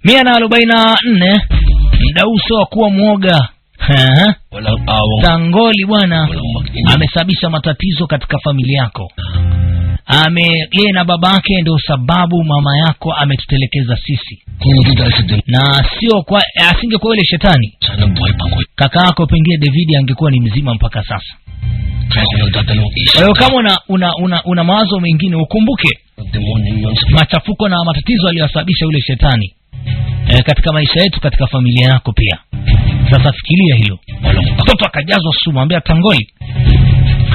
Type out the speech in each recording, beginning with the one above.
144 mdauso wa kuwa mwoga. Walang awang Tangoli bwana walang mag-ina. amesababisha matatizo katika familia yako. Ame yeye na babake ndio sababu mama yako ametutelekeza sisi, Kung hindi dahil sa demonyo, na sio kwa asingekuwa yule shetani, sana buhay pa ko. kaka yako pengine David angekuwa ni mzima mpaka sasa. Kaya ako nagdadalawang isip. Kwa hiyo kama una mawazo mengine ukumbuke Ang demonyo yun sa machafuko na matatizo aliyosababisha yule shetani katika maisha yetu, katika familia yako pia. Sasa fikiria hilo. walang Mtoto akajazwa sumu, ambia Tangoli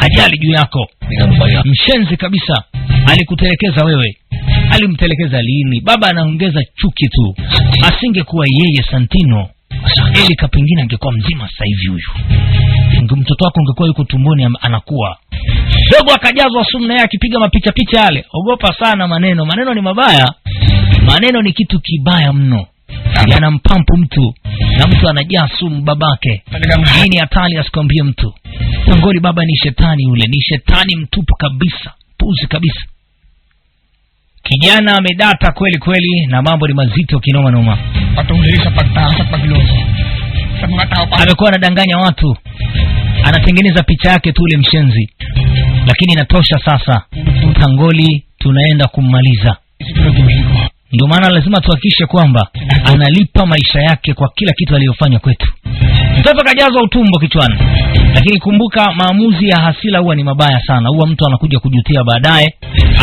hajali juu yako, binabaya. mshenzi kabisa, alikutelekeza wewe. Alimtelekeza lini? Baba anaongeza chuki tu. Asingekuwa yeye Santino, Sana. Elika pengine angekuwa mzima sasa hivi huyu. Mtoto wako ungekuwa yuko tumboni anakuwa. Dogo akajazwa sumu na yeye akipiga mapicha picha yale. Ogopa sana maneno. Maneno ni mabaya. Maneno ni kitu kibaya mno. Yanampampu mtu na mtu anajaa sumu babake. Talagang Hii ni hatari, asikwambie mtu. Tangoli baba ni shetani yule, ni shetani mtupu kabisa, puzi kabisa. Kijana amedata kweli kweli, na mambo ni mazito kinoma noma. Patuloy sa pagtaas at pagloko. Sa mga tao pa Amekuwa anadanganya watu, anatengeneza picha yake tu ule mshenzi, lakini inatosha sasa. Tangoli tunaenda kummaliza. siguraduhin ko. Ndio maana lazima tuhakikishe kwamba analipa maisha yake kwa kila kitu aliyofanya kwetu. Mtoto kajazwa utumbo kichwani, lakini kumbuka, maamuzi ya hasira huwa ni mabaya sana. Huwa mtu anakuja kujutia baadaye,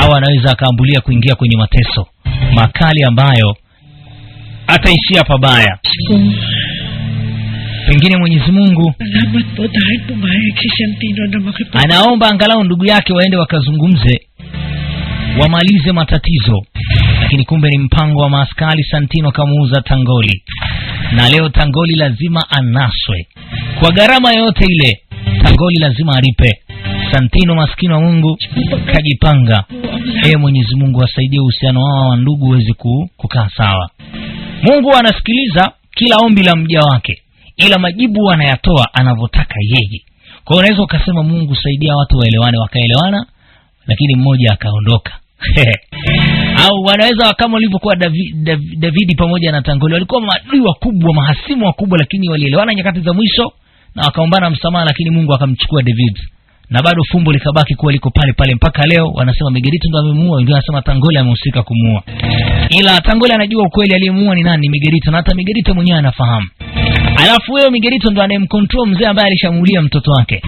au anaweza akaambulia kuingia kwenye mateso makali ambayo ataishia pabaya. Pengine Mwenyezi Mungu Salamat po dahil pumayag si Santino na makipag... anaomba angalau ndugu yake waende wakazungumze, wamalize matatizo, lakini kumbe ni mpango wa maaskari. Santino kamuuza Tangoli, na leo Tangoli lazima anaswe kwa gharama yoyote ile. Tangoli lazima alipe. Santino maskini wa Mungu kajipanga. Ee Mwenyezi Mungu asaidie uhusiano wao wa ndugu uweze kukaa sawa. Mungu anasikiliza kila ombi la mja wake, ila majibu anayatoa anavyotaka yeye. Kwa hiyo unaweza ukasema Mungu saidia watu waelewane, wakaelewana, lakini mmoja akaondoka. Au wanaweza kama walivyokuwa Davidi pamoja na Tangoli, walikuwa maadui wakubwa, mahasimu wakubwa, lakini walielewana nyakati za mwisho na wakaombana msamaha, lakini Mungu akamchukua David na bado fumbo likabaki kuwa liko pale pale mpaka leo. Wanasema Miguelito ndo amemuua, wengine wanasema Tangoli amehusika kumuua, ila Tangoli anajua ukweli aliyemuua ni nani, Miguelito, na hata Miguelito mwenyewe anafahamu. Alafu wewe Miguelito ndo anayemcontrol mzee ambaye alishamuulia mtoto wake.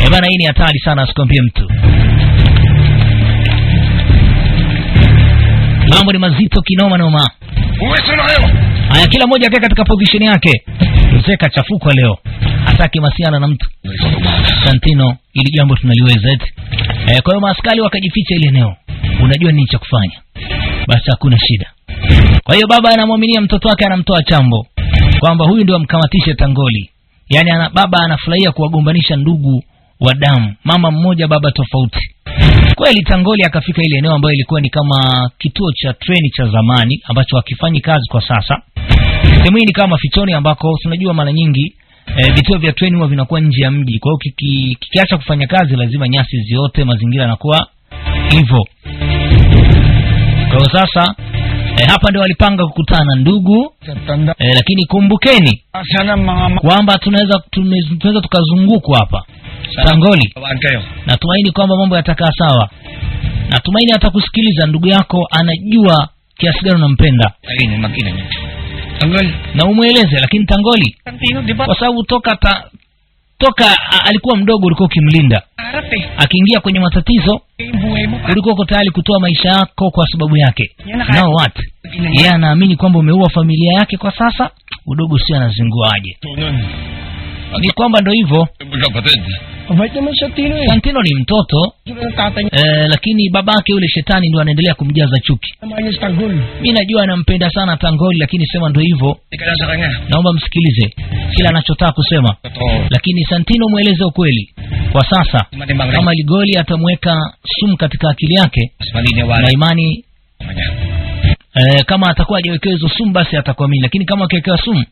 Eh bana, hii ni hatari sana, asikwambie mtu. Mambo ni mazito kinoma noma. Uweso na kayo! Haya, kila mmoja akae katika position yake. Mzee kachafukwa leo, hataki masiana na mtu. Santino, ili jambo tunaliweza eti. Kwa hiyo maaskari wakajificha ile eneo, unajua nini cha kufanya, basi hakuna shida. Kwa hiyo baba anamwaminia mtoto wake, anamtoa chambo kwamba huyu ndio amkamatishe Tangoli. Yaani baba anafurahia kuwagombanisha ndugu wa damu, mama mmoja baba tofauti. Kweli Tangoli akafika ile eneo ambayo ilikuwa ni kama kituo cha treni cha zamani ambacho hakifanyi kazi kwa sasa. Sehemu hii ni kama mafichoni ambako tunajua mara nyingi vituo vya treni huwa vinakuwa nje ya mji. Kwa hiyo kikiacha kufanya kazi lazima nyasi ziote, mazingira yanakuwa hivyo. Kwa hiyo sasa hapa ndio walipanga kukutana ndugu Tanda lakini kumbukeni sana mga kwamba tunaweza tukazungukwa hapa. Tangoli, mawaan kayo. natumaini kwamba mambo yatakaa sawa. Natumaini atakusikiliza ndugu yako, anajua kiasi gani unampenda Ayun yung mag-ina niya. Tanggal. na umweleze. Lakini Tangoli, Santino, di ba? kwa sababu toka alikuwa mdogo ulikuwa ukimlinda, Harap eh. akiingia kwenye matatizo Yung buhay mo pa. ulikuwa uko tayari kutoa maisha yako kwa sababu yake. Yan naka- Now what? Mag-ina niya. Yeye anaamini kwamba umeua familia yake kwa sasa, udogo sio anazinguaje? Nun. Ni kwamba ndo hivyo. Magkapatid. Mabait naman Santino eh. Santino ni mtoto Sino ng tatay niya? lakini babake yule shetani ndo anaendelea kumjaza chuki. Samahan niya si Tanggol. Mi najua anampenda sana Tangoli, lakini sema ndo hivyo. Ika lang sa kanya. Naomba msikilize kila anachotaka kusema, Totoo. lakini Santino mweleze ukweli kwa sasa. Matimbang rin. Kama Ligoli atamweka sumu katika akili yake Mas maniniwala na imani sa kanya. kama atakuwa hajawekewa hizo sumu basi atakuamini, lakini kama akiwekewa sumu,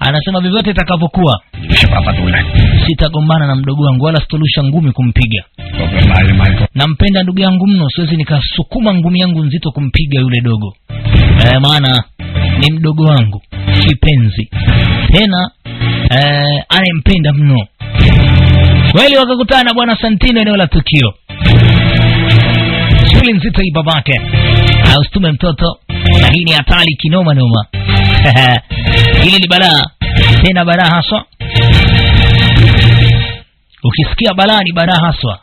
anasema vyovyote itakavyokuwa, Hindi ko siya papatulan. sitagombana na mdogo wangu wala sitolusha ngumi kumpiga. Sobrang mahal na mahal ko. Nampenda ndugu yangu mno, siwezi nikasukuma ngumi yangu nzito kumpiga yule dogo maana Ni mdogo wangu kipenzi, tena anayempenda mno. Kweli wakakutana bwana Santino eneo la tukio. Shughuli nzito hii babake. Ausitume mtoto, na hii ni hatari kinoma noma. Hili ni balaa, tena balaa haswa. Ukisikia balaa ni balaa haswa.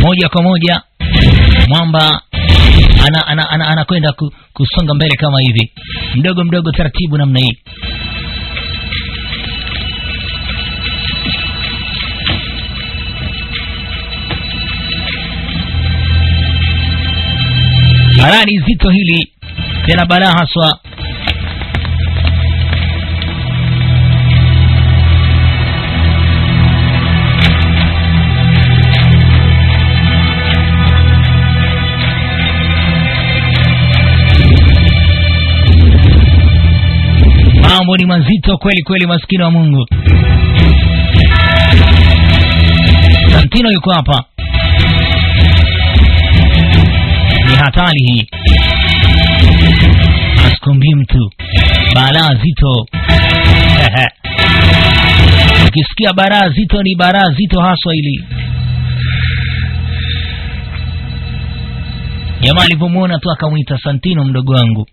Moja kwa moja mwamba anakwenda kusonga mbele kama hivi, mdogo mdogo taratibu namna hii. Balaa ni zito hili, tena balaa haswa. Mambo ni mazito kweli kweli, maskini wa Mungu. Santino yuko hapa. Ni hatari hii, asikwambie mtu. Balaa zito. Ukisikia balaa zito ni balaa zito haswa hili. Jamaa alipomuona tu akamuita Santino, mdogo wangu.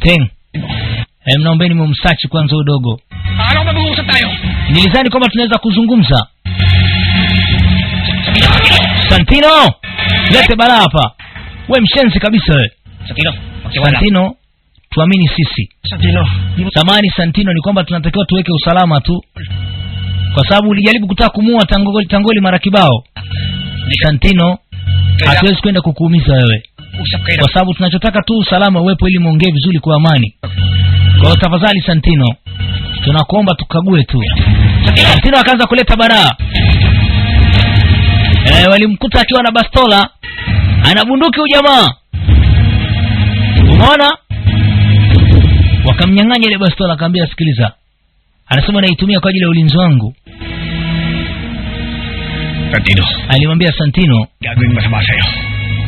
Teng. Mnaombeni mumsachi kwanza udogo. Nilizani kwamba tunaweza kuzungumza. Santino, lete balaa hapa. We mshenzi kabisa we. Santino, tuamini sisi. Santino. Samani Santino, ni kwamba tunatakiwa tuweke usalama tu, kwa sababu ulijaribu kutaka kumuua Tangoli mara kibao. Santino, hatuwezi kwenda kukuumiza wewe, kwa sababu tunachotaka tu usalama uwepo ili muongee vizuri kwa amani. Kwa hiyo tafadhali Santino, tunakuomba tukague tu. Santino akaanza kuleta balaa. Walimkuta akiwa na bastola, ana bunduki ujamaa. Umeona? Wakamnyang'anya ile bastola, akamwambia sikiliza. Anasema naitumia kwa ajili ya ulinzi wangu. Santino. Alimwambia Santino, gagawin masama sa'yo.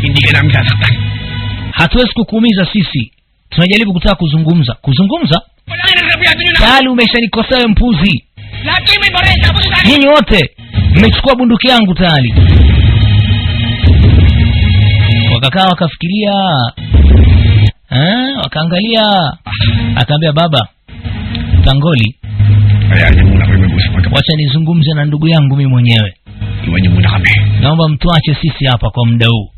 Hindi ka namin sasaktan. Hatuwezi kukuumiza sisi. Tunajaribu kutaka kuzungumza. Kuzungumza? Tayari umeshanikosea wewe mpuzi. Nyinyi wote mmechukua bunduki yangu tayari. Wakakaa wakafikiria, wakaangalia. Akaambia baba Tangoli, wacha nizungumze na ndugu yangu mimi mwenyewe. Naomba mtuache sisi hapa kwa muda huu.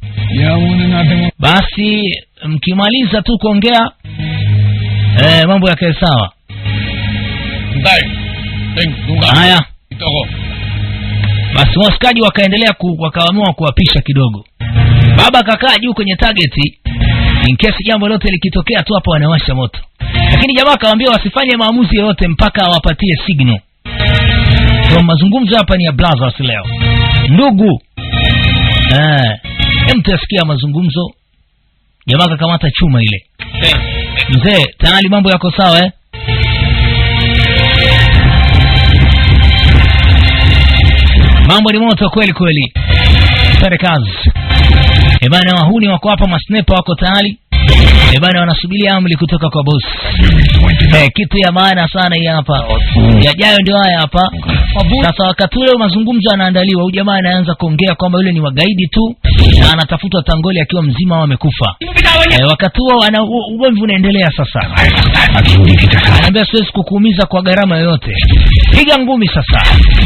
Basi mkimaliza tu kuongea mambo yakae sawa. Haya. Basi wasikaji wakaendelea wakaamua kuwapisha kidogo. Baba akakaa juu kwenye target, in case jambo lote likitokea tu hapo wanawasha moto. Lakini jamaa akawaambia wasifanye maamuzi yoyote mpaka awapatie signal. Kwa mazungumzo hapa ni ya brothers leo. Ndugu. Mtasikia mazungumzo. Jamaa akakamata chuma ile. Mzee, tayari mambo yako sawa eh? Mambo ni moto kweli kweli. Serikali. Ebana wahuni wako hapa, masnepa wako tayari. Ebana wanasubiria amri kutoka kwa boss. Kitu ya maana sana hii hapa. Yajayo ndio haya hapa. Sasa wakati ule mazungumzo yanaandaliwa, huyu jamaa anaanza kuongea kwamba yule ni wagaidi tu na anatafutwa Tangoli akiwa mzima au amekufa. Wakati huo ugomvi unaendelea sasa. Anaambia siwezi kukuumiza kwa gharama yoyote. Piga ngumi sasa.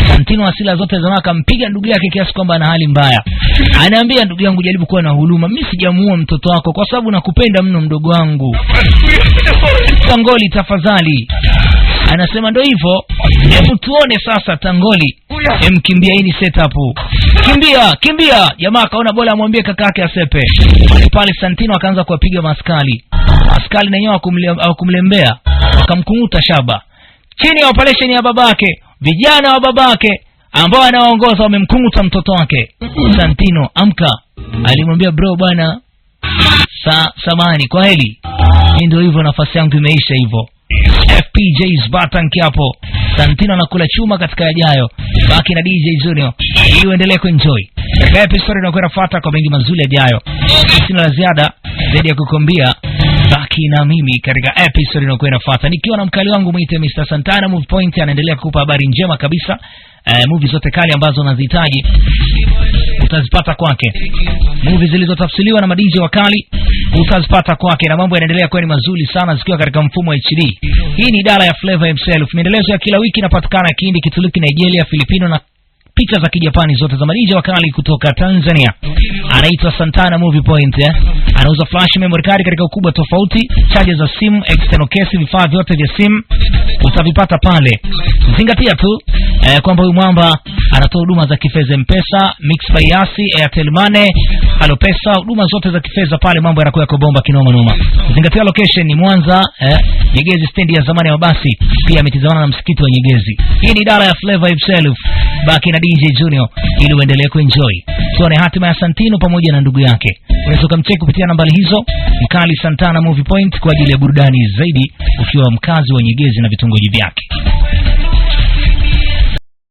Santino hasira zote za akampiga ndugu yake kiasi kwamba ana hali mbaya. Anaambia ndugu yangu, jaribu kuwa na huruma. Mimi sijamuua mtoto wako kwa sababu nakupenda mno mdogo wangu. Tangoli tafadhali. Anasema ndio hivyo. Hebu tuone sasa Tangoli. Emkimbia, hii ni setup. Kimbia, kimbia. Jamaa akaona bora amwambie kaka yake asepe. Pale Santino akaanza kuwapiga maskali. Askari na wenyewe hawakumlembea, wakamkunguta shaba. Chini ya operation ya babake, vijana wa babake ambao anawaongoza wamemkunguta mtoto wake. Santino, amka. Alimwambia bro bwana, samani kwa heli. Ndio hivyo, nafasi yangu imeisha hivyo. FPJ's Batan Kiapo. Santino anakula chuma katika yajayo. Baki na DJ Junior ili uendelee kuenjoy. Katika episode inayokuwa inafuata kwa mengi mazuri yajayo. Sina la ziada zaidi ya kukwambia baki na mimi katika episode inayokuwa inafuata, nikiwa na mkali wangu mwite Mr. Santana Movie Point, anaendelea kukupa habari njema kabisa. Movie zote kali ambazo unazihitaji utazipata kwake. Movie zilizotafsiriwa na madiji wakali utazipata kwake, na mambo yanaendelea kuwa ni mazuri sana zikiwa katika mfumo wa HD. Hii ni idara ya Flavor himself. Maendelezo ya kila wiki inapatikana Kihindi, Kituruki, Nigeria, Filipino na picha za Kijapani zote za madiji wakali kutoka Tanzania. Anaitwa Santana Movie Point, eh? Anauza flash memory card katika ukubwa tofauti, chaja za simu, external case, vifaa vyote vya simu utavipata pale. Zingatia tu kwamba huyu mwamba anatoa huduma za kifedha M-Pesa, Mix by Yasi, Airtel Money, Halo Pesa, huduma zote za kifedha pale, mambo yanakuwa yako bomba kinoma noma. Zingatia location ni Mwanza, Nyegezi stendi ya zamani ya mabasi, pia ametizamana na msikiti wa Nyegezi. Hii ni idara ya Flavor himself. Baki na DJ Junior ili uendelee kuenjoy. Tuone hatima ya Santino pamoja na ndugu yake. Unaweza ukamcheki kupitia nambari hizo, Mkali Santana Movie Point, kwa ajili ya burudani zaidi ukiwa mkazi wa Nyegezi na vitongoji vyake.